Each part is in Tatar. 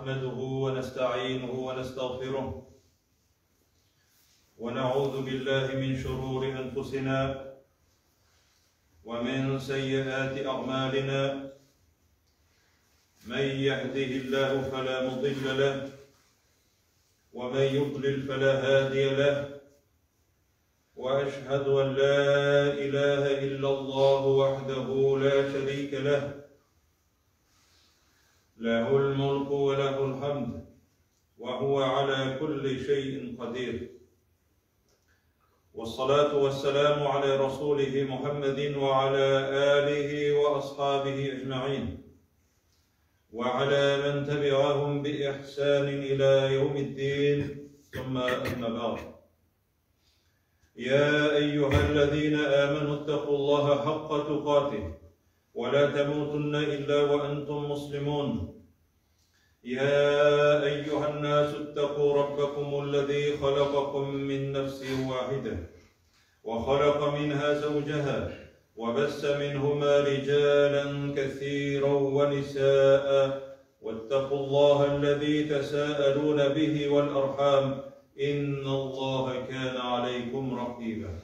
نحمده ونستعينه ونستغفره ونعوذ بالله من شرور أنفسنا ومن سيئات أعمالنا من يهده الله فلا مضل له ومن يضلل فلا هادي له وأشهد أن لا إله إلا الله وحده لا شريك له له الملك وله الحمد وهو على كل شيء قدير والصلاة والسلام على رسوله محمد وعلى آله وأصحابه أجمعين وعلى من تبعهم بإحسان إلى يوم الدين ثم أما بعد يا أيها الذين آمنوا اتقوا الله حق تقاته ولا تموتن إلا وأنتم مسلمون يا أيها الناس اتقوا ربكم الذي خلقكم من نفس واحدة وخلق منها زوجها وبث منهما رجالا كثيرا ونساء واتقوا الله الذي تساءلون به والأرحام إن الله كان عليكم رقيبا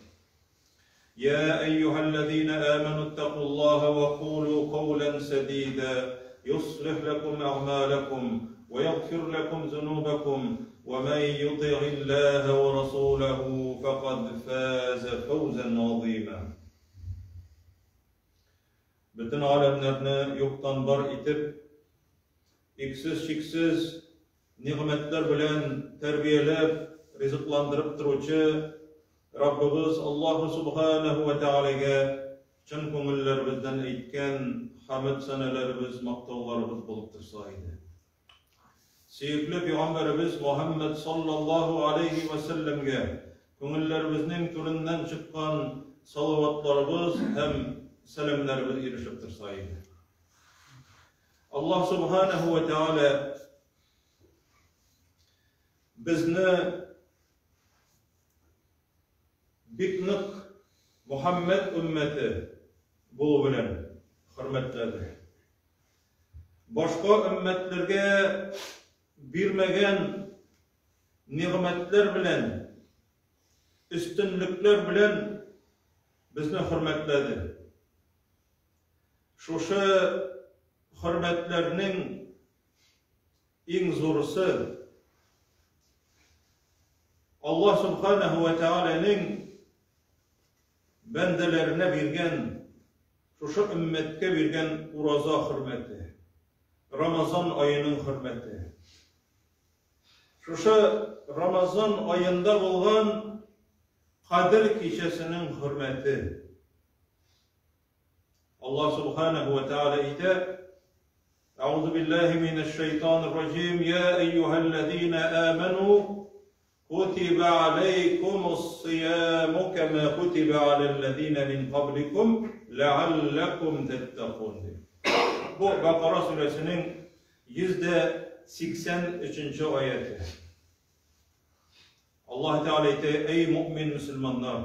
يا أيها الذين آمنوا اتقوا الله وقولوا قولا سديدا يصلح لكم أعمالكم ويغفر لكم ذنوبكم ومن يطع الله ورسوله فقد فاز فوزا عظيما Бөтен галәмнәрне юктан бар итеп, иксез-чиксез нигъмәтләр белән тәрбияләп, ризыкландырып торучы Раббыбыз Аллаһу Субханаһу ва Тәгаләгә чын күңелләребездән әйткән хәмд сәнәләребез, мактауларыбыз булып торса иде. Сөекле пәйгамбәребез Мухаммад саллаллаһу алейхи ва сәлләмгә күңелләребезнең түреннән чыккан салаватларыбыз һәм сәламнәребез ирешеп торса иде. Аллаһ Субханаһу ва Тәгалә безне бик нык Мухаммад өммәте булу белән хөрмәтләде. Башка өммәтләргә бирмәгән нигъмәтләр белән, өстенлекләр белән безне хөрмәтләде. Шушы хөрмәтләрнең иң зурысы Аллаһ Субханаһу ва Тәгаләнең бәндәләренә биргән, шушы өммәткә биргән ураза хөрмәте, Рамазан аеның хөрмәте. Шушы Рамазан аенда булган Кадер кичәсенең хөрмәте. Аллаһ Субханаһу ва Тәгалә әйтә: Әгъузу биллаһи минәш шайтанир раҗим. Я әйюһәлләзина аману кутиба алейкумус сияму кама кутиба аләлләзина мин кабликум ләалләкум тәттәкун. Бу Бакара сүрәсенең 183 аяте. Аллаһ Тәгалә әйтә: Әй мөэмин мөселманнар,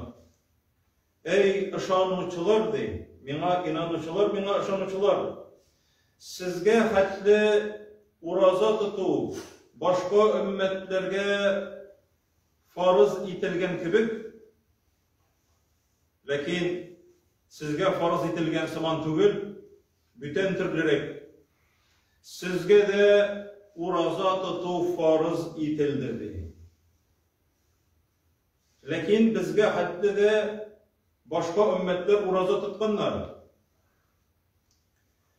Әй, ышанучылар, ди, миңа инанучылар, миңа ышанучылар, сезгә хәтле ураза тоту башка өммәтләргә фарыз ителгән кебек, ләкин сезгә фарыз ителгән сыман түгел, бүтән төрлерәк. Сезгә дә ураза тоту фарыз ителде, ди. Ләкин безгә хәтле дә башка өммәтләр ураза тотканнар.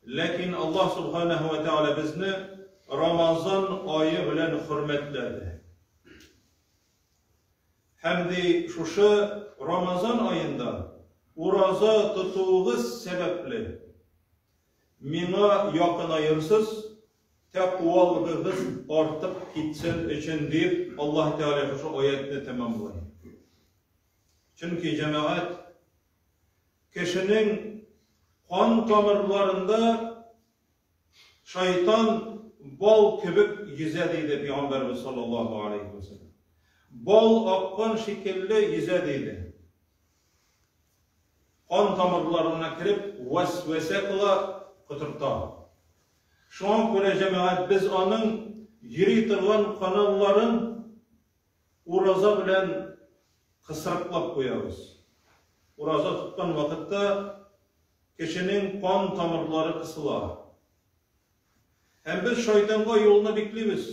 Ләкин Аллаһ Субханаһу ва Тааля безне Рамазан ае белән хөрмәтләде. Һәм ди шушы Рамазан аенда ураза тотуыгыз сәбәпле миңа якынаерсыз, Тәкъвалыгыгыз артып китсен өчен, дип, Аллаһ Тәгалә шушы аятьне тәмамлый. Чөнки, җәмәгать, кешенең кан тамырларында шайтан бал кебек йөзә, диде Пәйгамбәрбез саллаллаһу алейһи ва сәлләм. Бал аккан шикелле йөзә, диде. Кан тамырларына кереп, вәсвәсә кыла, котырта. Шуңа күрә, җәмәгать, без аның йөри торган каналларын ураза белән кысрыклап куябыз. Ураза тоткан вакытта кешенең кан тамырлары кысыла. Һәм без шайтанга юлны биклибез.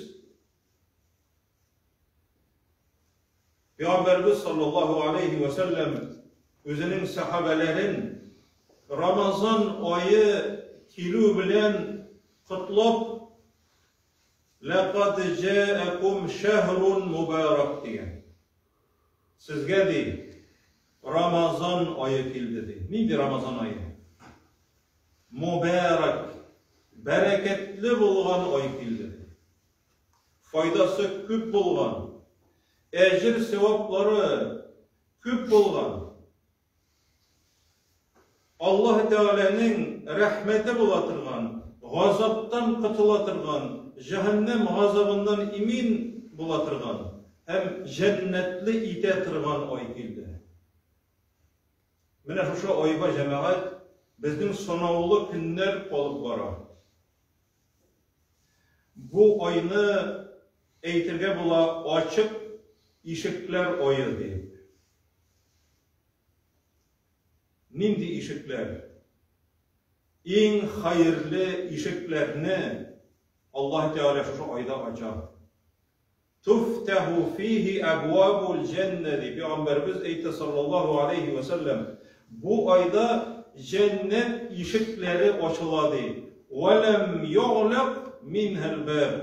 Пәйгамбәрбез саллаллаһу алейхи ва сәлләм үзенең сәхабәләрен Рамазан ае килү белән котлап, Ләкад җаакум шәһрун мубарак дигән. Сезгә ди, Рамазан ае килде ди. Нинди Рамазан ае? Мубарак, бәрәкәтле булган ай килде. Файдасы күп булган, әҗер-сәваплары күп булган. Аллаһ Тәгаләнең рәхмәте була торган, газаптан котыла торган, җәһәннәм газабыннан имин була торган һәм җәннәтле итә торган ай килде. Менә шушы айга, җәмәгать, безнең санаулы көннәр калып бара. Бу айны әйтергә була ачык ишекләр ае дип. Нинди ишекләр? Иң хәерле ишекләрне Аллаһ Тәгалә шушы айда ача. Туфтәһу фихи әбвабул җәннә ди пәйгамбәребез әйтте саллаллаһу алейһи вә сәлләм. Бу айда җәннәт ишекләре ачыла ди. Вә ләм юглак минһәл баб.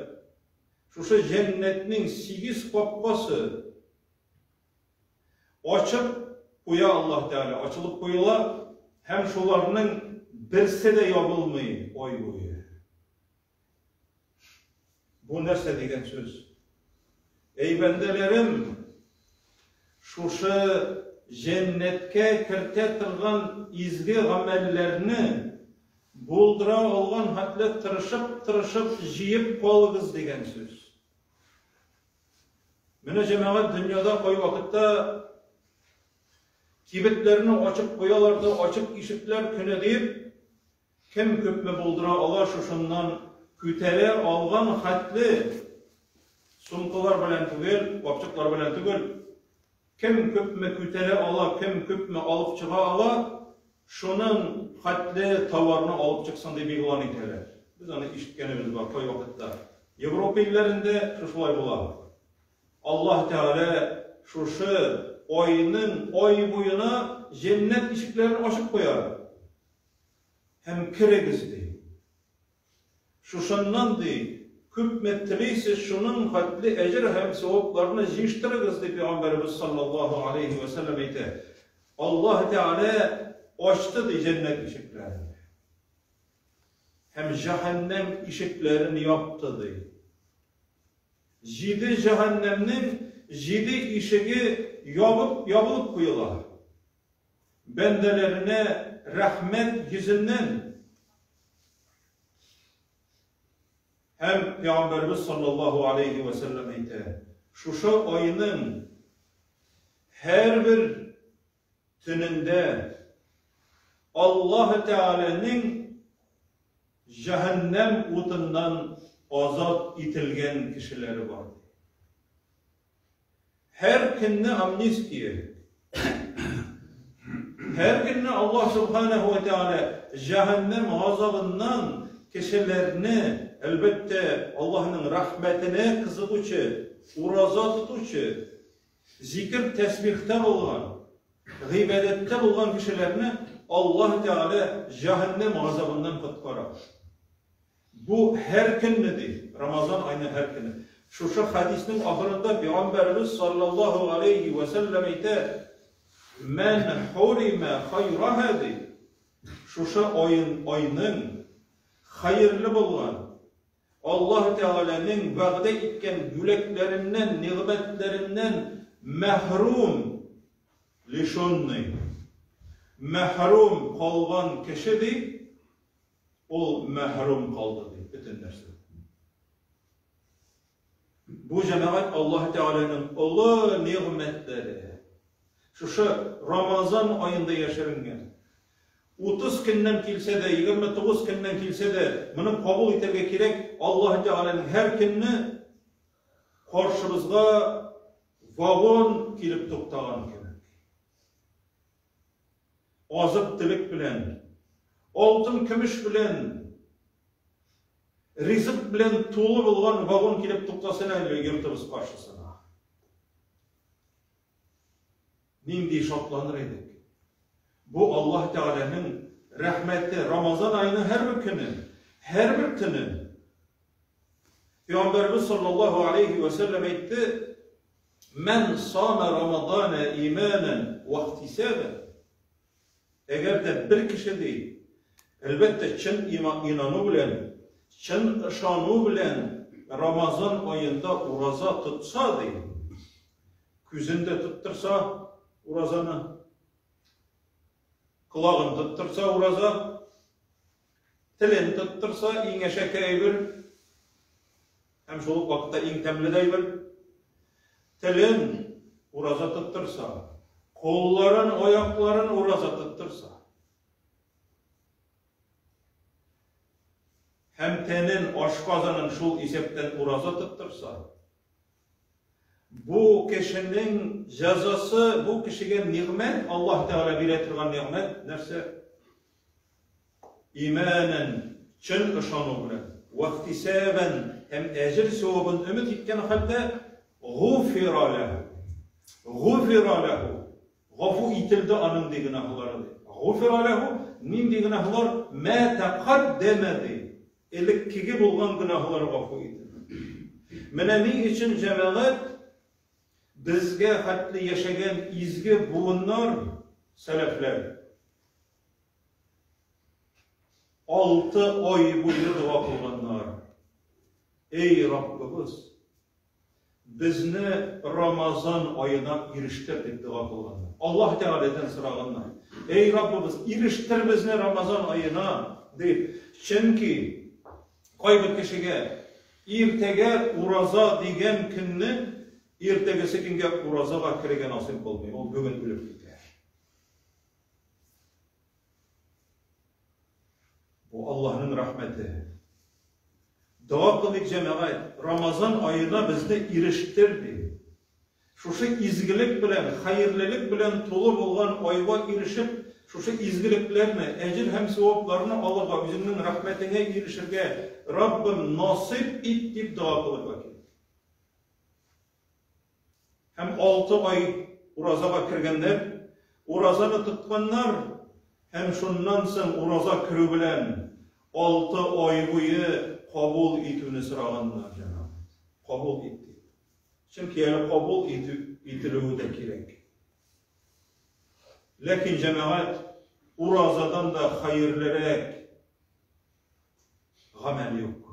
Шушы җәннәтнең сигез капкасы ачып куя Аллаһ Тәгалә, ачылып куела һәм шуларның берсе дә ябылмый ай буе. Бу нәрсә дигән сүз? Әй бәндәләрем, шушы җәннәткә кертә торган изге гамәлләрне булдыра алган хәтле тырышып-тырышып җыеп калыгыз дигән сүз. Менә җәмәгать дөньяда кайвакытта кибетләрне ачып куялар да, ачык ишекләр көне дип, Кем күпме булдыра ала шушыннан күтәрә алган хәтле, сумкалар белән түгел, капчыклар белән түгел, кем күпме күтәрә ала, кем күпме алып чыга ала, шуның хәтле товарны алып чыксын дип игълан итәләр. Без аны ишеткәнебез бар кайвакытта. Европа илләрендә шушылай була. Аллаһ Тәгалә шушы айның ай буена җәннәт ишекләрен ачып куя. Һәм керегез, ди. Шушыннан, ди, күпме телисез, шуның хәтле әҗер һәм савапларны җыештырыгыз, ди Пәйгамбәребез саллаллаһу алейһи вә сәлләм әйтә. Аллаһ Тәгалә ачты, ди, җәннәт ишекләрен. Һәм җәһәннәм ишекләрен япты, ди. Җиде җәһәннәмнең җиде ишеге ябып, ябылып куела. Бәндәләренә рәхмәт йөзеннән һәм Пәйгамбәребез саллаллаһу алейһи вә сәлләм әйтә, шушы айның һәрбер төнендә Аллаһ Тәгаләнең җәһәннәм утыннан азат ителгән кешеләре бар. Һәр көнне амнистия. Һәр көнне Аллаһ Субханаһу ва Тәгалә җәһәннәм газабыннан кешеләрне, әлбәттә, Аллаһның рәхмәтенә кызыгучы, ураза тотучы, зикер тәсбихтә булган, гыйбадәттә булган кешеләрне Аллаһ Тәгалә җәһәннәм газабыннан коткара. Бу һәр көнне, ди, Рамазан аеның һәр көне. Шушы хәдиснең ахырында Пәйгамбәребез саллаллаһу алейһи вә сәлләм әйтә, Мән хурима хайраһа, ди, шушы аен, айның хәерле булган, Аллаһ Тәгаләнең вәгъдә иткән бүләкләреннән, нигъмәтләреннән мәхрүм, лишенный, мәхрүм калган кеше, ди, Ул мәхрүм калды, ди, бөтен нәрсәдән. Бу җәмәгать Аллаһ Тәгаләнең олы нигъмәтләре. Шушы Рамазан аенда яшеренгән. 30 көннән килсә дә, 29 көннән килсә дә, моны кабул итәргә кирәк. Аллаһ Тәгаләнең һәр көнне каршыбызга вагон килеп туктаган кебек. Азык-төлек белән, алтын-көмеш белән, ризык белән тулы булган вагон килеп туктасын әле йортыбыз каршысына. Нинди шатланыр идек. Бу Аллаһ Тәгаләнең рәхмәте, Рамазан аеның һәрбер көне, һәрбер төне. Пәйгамбәребез саллаллаһу алейхи ва сәлләм әйтте, Мән сама Рамазана иманан ва ихтисабан. Әгәр дә бер кеше ди, әлбәттә, чын инану белән, чын ышану белән Рамазан аенда ураза тотса ди, күзен дә тоттырса уразаны, колагын тоттырса ураза, телен тоттырса, иң әшәке әйбер, һәм шул ук вакытта иң тәмле дә әйбер, телен ураза тоттырса, кулларын, аякларын ураза тоттырса, һәм тәнен, ашказанын шул исәптән ураза тоттырса, Бу кешенең җәзасы, бу кешегә нигъмәт, Аллаһ Тәгалә бирә торган нигъмәт нәрсә? Иманән, чын ышану белән, вәхтисәбән һәм әҗер савабын өмет иткән хәлдә, гуфира ләһу. Гуфира ләһу. Гафу ителде аның ди гөнаһлары ди. Гуфира ләһу, нинди гөнаһлар? Мә тәкаддәмә ди. Элеккеге булган гөнаһлар гафу ителде. Менә ни өчен җәмәгать безгә хәтле яшәгән изге буыннар, сәләфләр, алты ай буе дога кылганнар. Эй, Раббыбыз, Безне Рамазан аена ирештер, дип дога кылганнар. Аллаһ Тәгаләдән сораганнар. Эй, Раббыбыз, ирештер безне Рамазан аена, дип. Чөнки кайбер кешегә иртәгә ураза дигән көнне иртәгесе көнгә уразага керергә насыйп булмый, ул бүген үлеп китә. Бу Аллаһның рәхмәте. Дога кылыйк, җәмәгать, Рамазан аена безне ирештер, дип. Шушы изгелек белән, хәерлелек белән тулы булган айга ирешеп, шушы изгелекләрне, әҗер һәм савапларны алырга, үзеңнең рәхмәтеңә ирешергә, Раббым, насыйп ит, дип дога кылырга кирәк. Һәм алты ай уразага кергәннәр, уразаны тотканнар һәм шуннан соң ураза керү белән алты ай буе кабул итүне сораганнар, җәмәгать. Кабул ит дип. Чөнки әле кабул итү, ителүе дә кирәк. Ләкин җәмәгать уразадан да хәерлерәк гамәл юк.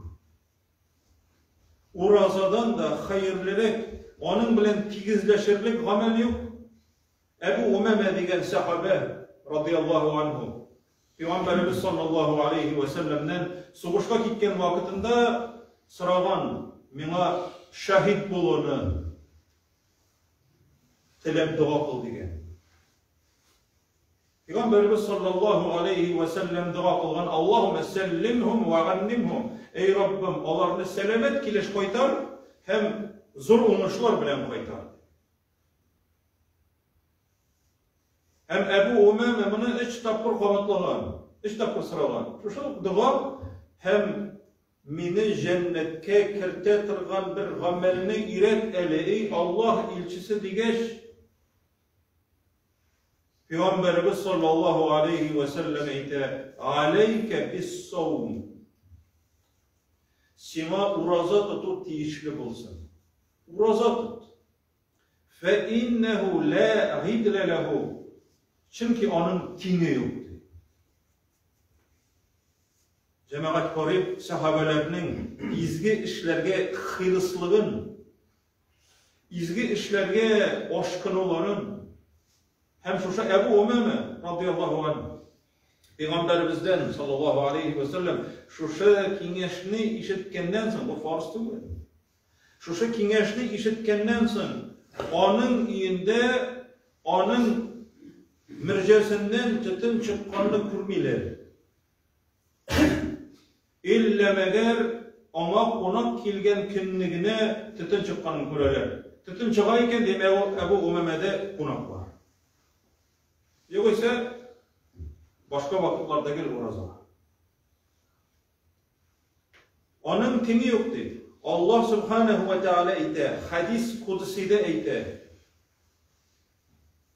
Уразадан да хәерлерәк, аның белән тигезләшерлек гамәл юк. Әбу Умама дигән сәхабә, радияллаһу анһу, Пәйгамбәребез саллаллаһу алейһи вә сәлләмнән сугышка киткән вакытында сораган, миңа шәһид булуны теләп дога кыл дигән. Пәйгамбәребез саллаллаһу галәйһи вә сәлләм дога кылган, Аллаһуммә сәллимһум вә ганнимһум, Әй Раббым, аларны сәламәт килеш кайтар һәм зур уңышлар белән кайтар. Һәм Әбу Умама моны өч тапкыр кабатлаган, өч тапкыр сораган. Шушы ук дога һәм мине җәннәткә кертә торган бер гамәлне өйрәт әле, эй Аллаһ илчесе дигәч, Пәйгамбәребез саллаллаһу алейһи вә сәлләм әйтә, Алейкә бис-саум. Сиңа ураза тоту тиешле булсын. Ураза тот. Фә иннәһу ла гидлә ләһу. Чөнки аның тиңе юк ди. Җәмәгать карыйк, сәхабәләрнең изге эшләргә хирыслыгын, Изге эшләргә ашкынуларын һәм шушы Әбу Умама, радияллаһу анһу, Пәйгамбәребездән, саллаллаһу алейһи вә сәлләм, шушы киңәшне ишеткәннән соң, бу фарыз түгел, шушы киңәшне ишеткәннән соң, аның өендә аның мөрҗәсеннән төтен чыкканны күрмиләр. Иллә мәгәр аңа кунак килгән көнне генә төтен чыкканын күрәләр. Төтен чыга икән, димәк, Әбү Умамәдә кунак бар. Югыйсә, башка вакытларда гел ураза. Аның тиңе юк ди. Аллаһ Субханаһу ва Тааля әйтә, хәдис кудсида әйтә.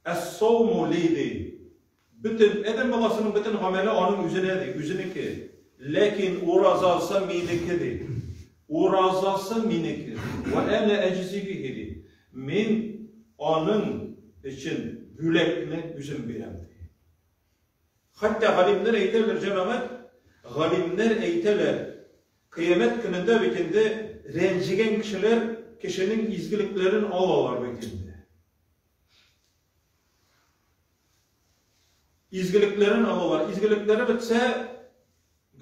Әс-сауму ли ди. Бөтен адәм баласының бөтен гамәле аның үзенә ди, үзенеке. Ләкин уразасы минеке ди. Уразасы минеке. Ва әнә әҗзи бихи ди. Мин аның өчен бүләкне үзем бирәм ди. Хәтта галимнәр әйтәләр, җәмәгать, галимнәр әйтәләр, кыямәт көнендә бит инде рәнҗегән кешеләр кешенең изгелекләрен алалар бит инде. Изгелекләрен алалар. Изгелекләре бетсә,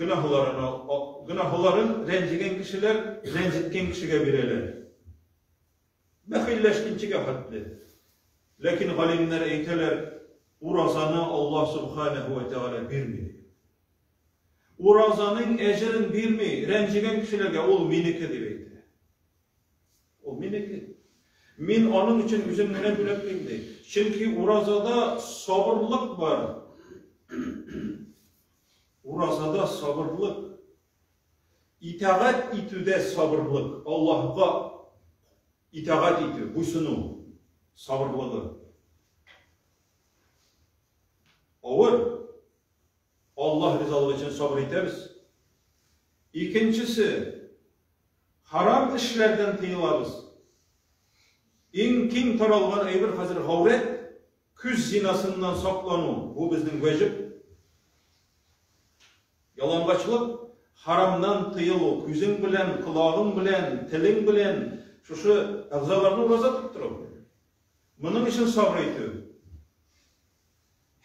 гөнаһларын, гөнаһларын рәнҗегән кешеләр рәнҗеткән кешегә бирәләр. Бәхилләшкенчегә хәтле. Ләкин галимнәр әйтәләр, уразаны Аллаһ Субханәһү вә Тәгалә бирми. Уразаның әҗерен бирми, рәнҗегән кешеләргә ул минеке дип әйтә. Ул минеке. Мин аның өчен үзем генә бүләклим ди. Чөнки уразада сабырлык бар. Уразада сабырлык. Итагать итүдә сабырлык, Аллаһка итагать итү, буйсыну сабырлыгы. Авыр. Аллаһ ризалыгы өчен сабыр итәбез. Икенчесе, харам эшләрдән тыелабыз. Иң киң таралган әйбер хәзер гаурәт, күз зинасыннан саклану, бу безнең вәҗиб. Ялангачлык, харамнан тыелу, күзең белән, колагың белән, телең белән шушы әгъзаларны ураза тоттыру. Моның өчен сабыр итү.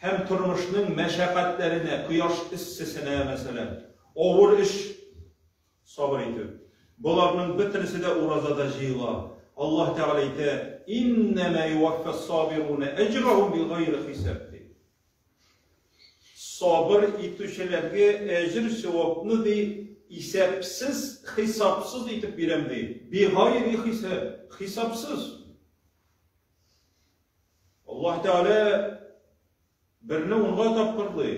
Һәм тормышның мәшәкатьләренә, кояш эссесенә, мәсәлән, авыр эш сабыр итү. Боларның бөтенесе дә уразада җыела. Аллаһ Тәгалә әйтә, Иннәмә юваффас-сабируна әҗрәһум бигайри хисаб, ди. Сабыр итүчеләргә әҗер-савапны, ди, исәпсез, хисапсыз итеп бирәм, ди. Бигайри хисаб, хисапсыз. Аллаһ Тәгалә берне унга тапкырлый.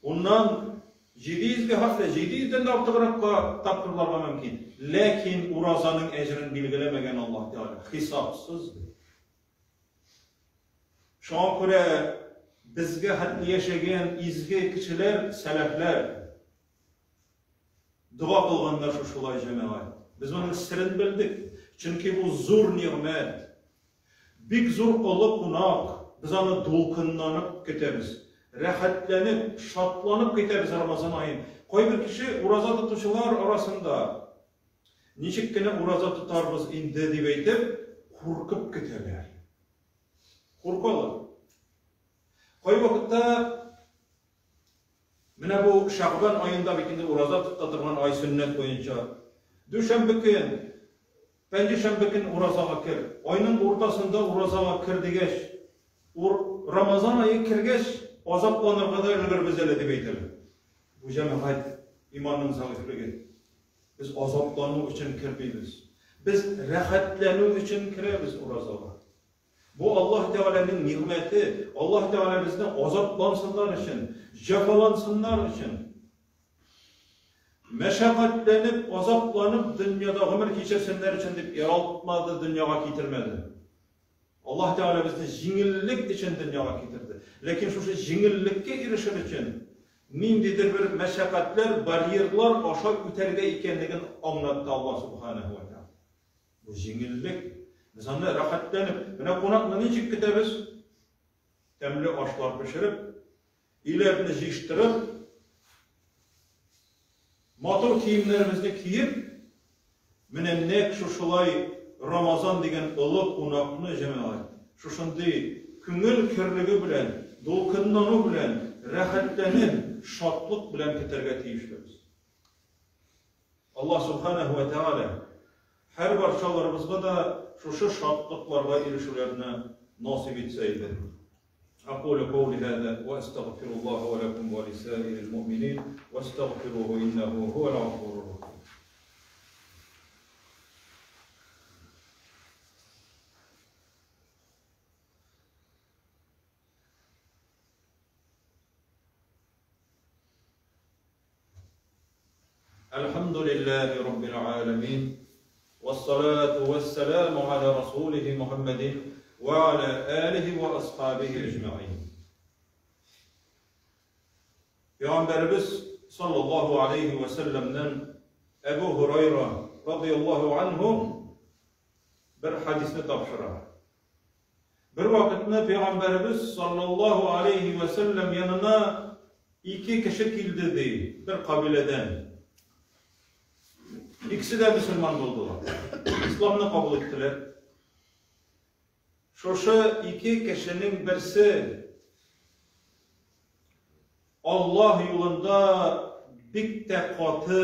Уннан 700гә хәтта 700дән дә артыгракка тапкырларга мөмкин. Ләкин уразаның әҗерен билгеләмәгән Аллаһ Тәгалә. Хисапсыз. Шуңа күрә безгә хәтле яшәгән изге кешеләр, сәләфләр Дога кылганнар шушылай, җәмәгать. Без моның серен белдек. Чөнки бу зур нигъмәт. Бик зур олы кунак. Без аны дулкынланып көтәбез. Рәхәтләнеп, шатланып көтәбез Рамазан аен. Кайбер кеше ураза тотучылар арасында ничек кенә ураза тотарбыз инде дип әйтеп, куркып көтәләр. Куркалар. Кайвакытта Менә бу Шәгъбан аенда бит инде ураза тота торган ай сөннәт буенча. Дүшәмбе көн, пәнҗешәмбе көн уразага кер. Айның уртасында уразага кер дигәч, ур, Рамазан ае кергәч, азапланырга да өлгербез әле дип әйтәләр. Бу җәмәгать иманның зәгыйфьлеге. Без азаплану өчен кермибез. Без рәхәтләнү өчен керәбез уразага. Бу Аллаһ Тәгаләнең нигъмәте, Аллаһ Тәгалә безне азаплансыннар өчен, җәфалансыннар өчен, мәшәкатьләнеп, азапланып дөньяда гомер кичерсеннәр өчен дип яралтмады, дөньяга китермәде. Аллаһ Тәгалә безне җиңеллек өчен дөньяга китерде. Ләкин шушы җиңеллеккә ирешер өчен ниндидер бер мәшәкатьләр, барьерлар аша үтәргә икәнлеген аңлатты Аллаһ Субханаһу ва Тәгалә. Бу җиңеллек. Без аны рәхәтләнеп, менә кунакны ничек көтәбез? Тәмле ашлар пешереп, өйләрне җыештырып, матур киемнәребезне киеп, менә нәкъ шушылай Рамазан дигән олы кунакны, җәмәгать, шушындый күңел керлеге белән, дулкынлану белән, рәхәтләнеп, шатлык белән көтәргә тиешлебез. Аллаһ Субханәһү вә Тәгалә һәр барчаларыбызга да шушы шатлыкларга ирешүләрне насыйп итсә иде. أقول قولي هذا وأستغفر الله ولكم ولسائر المؤمنين واستغفروه إنه هو الغفور الرحيم. الحمد لله رب العالمين والصلاة والسلام على رسوله محمد وعلى آله وأصحابه أجمعين. Пәйгамбәребез саллаллаһу алейхи ва сәлләмнән Әбу Һурайра радияллаһу анһу бер хадисне тапшыра. Бер вакытны Пәйгамбәребез саллаллаһу алейхи ва сәлләм янына ике кеше килде ди, бер кабиләдән. Икесе дә мөселман булдылар. Исламны кабул иттеләр. Шушы ике кешенең берсе Аллаһ юлында бик тә каты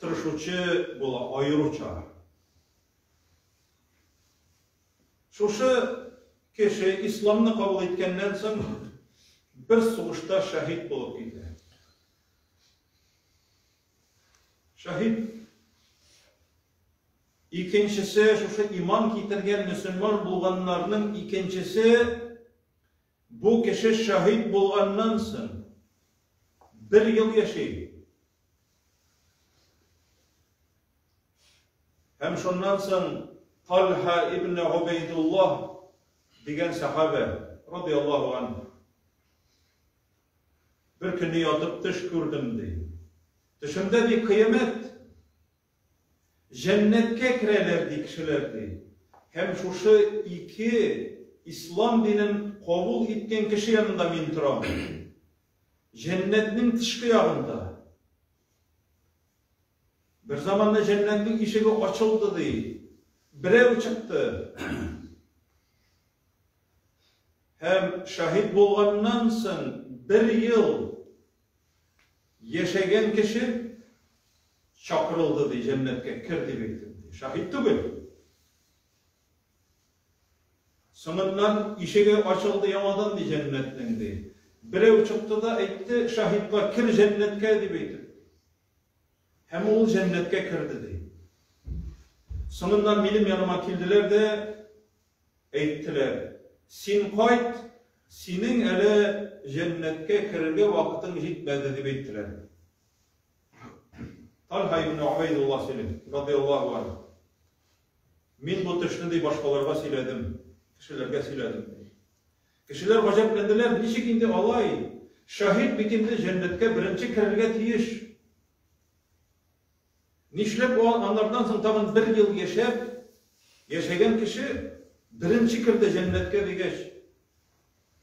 тырышучы була, аеруча. Шушы кеше исламны кабул иткәннән соң бер сугышта шәһид булып китә. Шәһид. Икенчесе, шушы иман китергән мөселман булганнарның икенчесе, бу кеше шәһид булганнан соң бер ел яши. Һәм шуннан соң Талха ибн Губейдуллаһ дигән сәхабә, радияллаһу анһу, бер көнне ятып төш күрдем, ди. Төшемдә, ди, кыямәт, җәннәткә керәләр, ди, кешеләр, ди. Һәм шушы ике ислам динен кабул иткән кеше янында мин торам. Җәннәтнең тышкы ягында. Бер заманны җәннәтнең ишеге ачылды, ди. Берәү чыкты. Һәм шаһит булганнан соң бер ел яшәгән кеше чакырылды, ди, җәннәткә кер дип әйтеп, ди. Шаһит түгел. Соңыннан ишеге ачылды яңадан, ди, җәннәтнең, ди. Берәү чыкты да әйтте шаһитка, кер җәннәткә дип әйтеп. Һәм ул җәннәткә керде, ди. Соңыннан минем яныма килделәр дә әйттеләр, Син кайт, синең әле җәннәткә керергә вакытың җитмәде, дип әйттеләр. Талха ибн Убайдулла сөйли, радияллаһу анһу. Мин бу төшне, ди, башкаларга сөйләдем, кешеләргә сөйләдем, ди. Кешеләр гаҗәпләнделәр, ничек инде алай? Шаһит бит инде җәннәткә беренче керергә тиеш. Нишләп ул анардан соң тагын бер ел яшәп, яшәгән кеше беренче керде җәннәткә дигәч,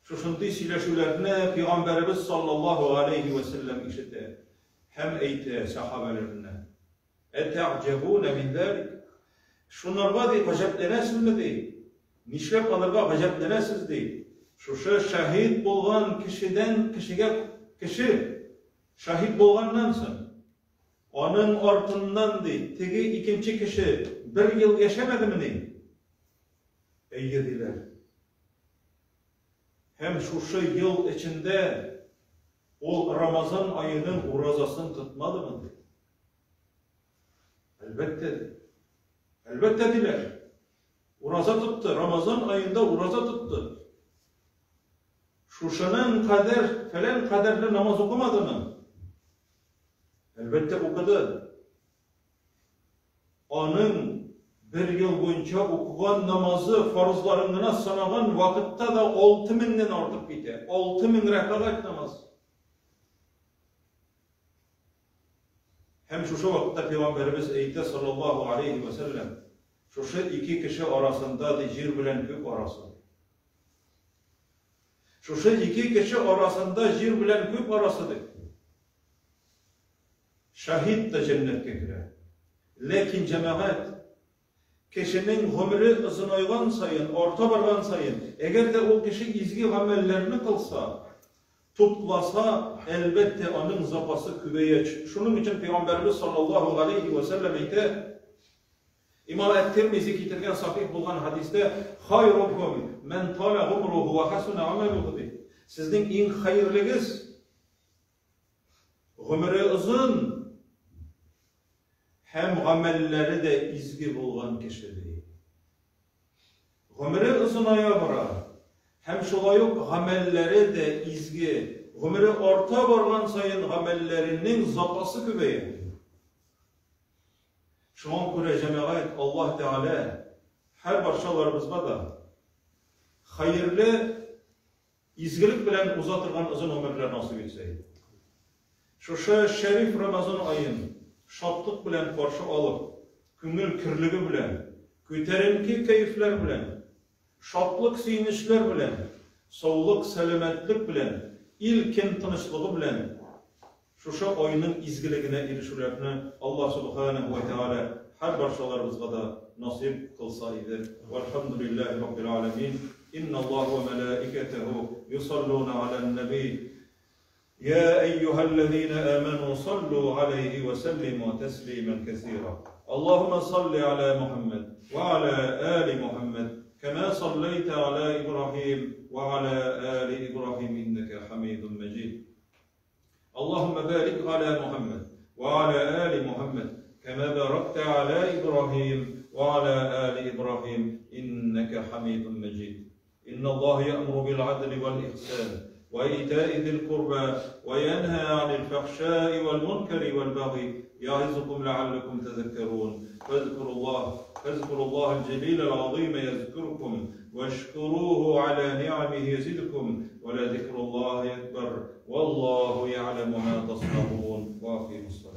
шушындый сөйләшүләрне пәйгамбәребез саллаллаһу алейһи вә сәлләм ишетә һәм әйтә сәхабәләренә. Әтәгъҗәбүнә мин зәлик? Шунарга, ди, гаҗәпләнәсезме, ди? Нишләп аларга гаҗәпләнәсез, ди? Шушы шәһид булган кешедән кешегә кеше шәһид булганнан соң, аның артыннан, ди, теге икенче кеше бер ел яшәмәдемени? Әйе, диләр. Һәм шушы ел эчендә ул Рамазан аеның уразасын тотмадымы, ди? Әлбәттә, ди. Әлбәттә, диләр. Ураза тотты, Рамазан аенда ураза тотты. Шушының кадәр, фәлән кадәрле намаз укымадымы? Әлбәттә, укыды. Аның бер ел буенча укыган намазы фарызларын гына санаган вакытта да 6000-нән артып китә. 6000 рәкәгать намаз. Һәм шушы вакытта пәйгамбәребез әйтә, саллаллаһу алейһи вә сәлләм, шушы ике кеше арасында, ди, җир белән күк арасы. Шушы ике кеше арасында җир белән күк арасы, ди. Шаһид та җәннәткә керә. Ләкин җәмәгать, кешенең гомере озынайган саен, арта барган саен, әгәр дә ул кеше изге гамәлләрне кылса, тупласа, әлбәттә, аның запасы күбәя. Шуның өчен Пәйгамбәребез саллаллаһу галәйһи вә сәлләм әйтә, Имам әт-Тирмизи китергән сахих булган хәдистә, Хайрукум мән таля гумруху ва хасуна амалуху ди. Сезнең иң хәерлегез гомере озын һәм гамәлләре дә изге булган кеше, ди. Гомере озыная бара, һәм шулай ук гамәлләре дә изге. Гомере арта барган саен гамәлләренең запасы күбәя. Шуңа күрә, җәмәгать, Аллаһ Тәгалә һәр барчаларыбызга да хәерле изгелек белән уза торган озын гомерләр насыйп итсә иде. Шушы шәриф Рамазан аен шатлык белән каршы алып, күңел көрлеге белән, күтәренке кәефләр белән, шатлык-сөенечләр белән, саулык-сәламәтлек белән, ил-көн тынычлыгы белән шушы айның изгелегенә ирешүләрне Аллаһ Сүбхәнәһү вә Тәгалә һәр барчаларыбызга да насыйп кылса иде. Вәлхәмдүлилләһи Раббил галәмин. Инналлаһа вә мәләикәтәһү юсаллуна галән-нәби. Я әйюһәлләзина амәнү саллу галәйһи вә сәллимү тәслимән кәсира. Аллаһуммә салли галә Мухәммәд вә галә али Мухәммәд кәмә салләйтә галә Ибраһим вә галә али Ибраһим иннәкә хәмидун мәҗид. اللهم بارك على محمد وعلى آل محمد كما باركت على إبراهيم وعلى آل إبراهيم إنك حميد مجيد. إن الله يأمر بالعدل والإحسان وإيتاء ذي القربى وينهى عن الفحشاء والمنكر والبغي يعظكم لعلكم تذكرون. فاذكروا الله الجليل العظيم يذكركم، واشكروه على نعمه يزدكم، ولذكر الله أكبر، والله يعلم ما تصنعون. وأقيموا الصلاة.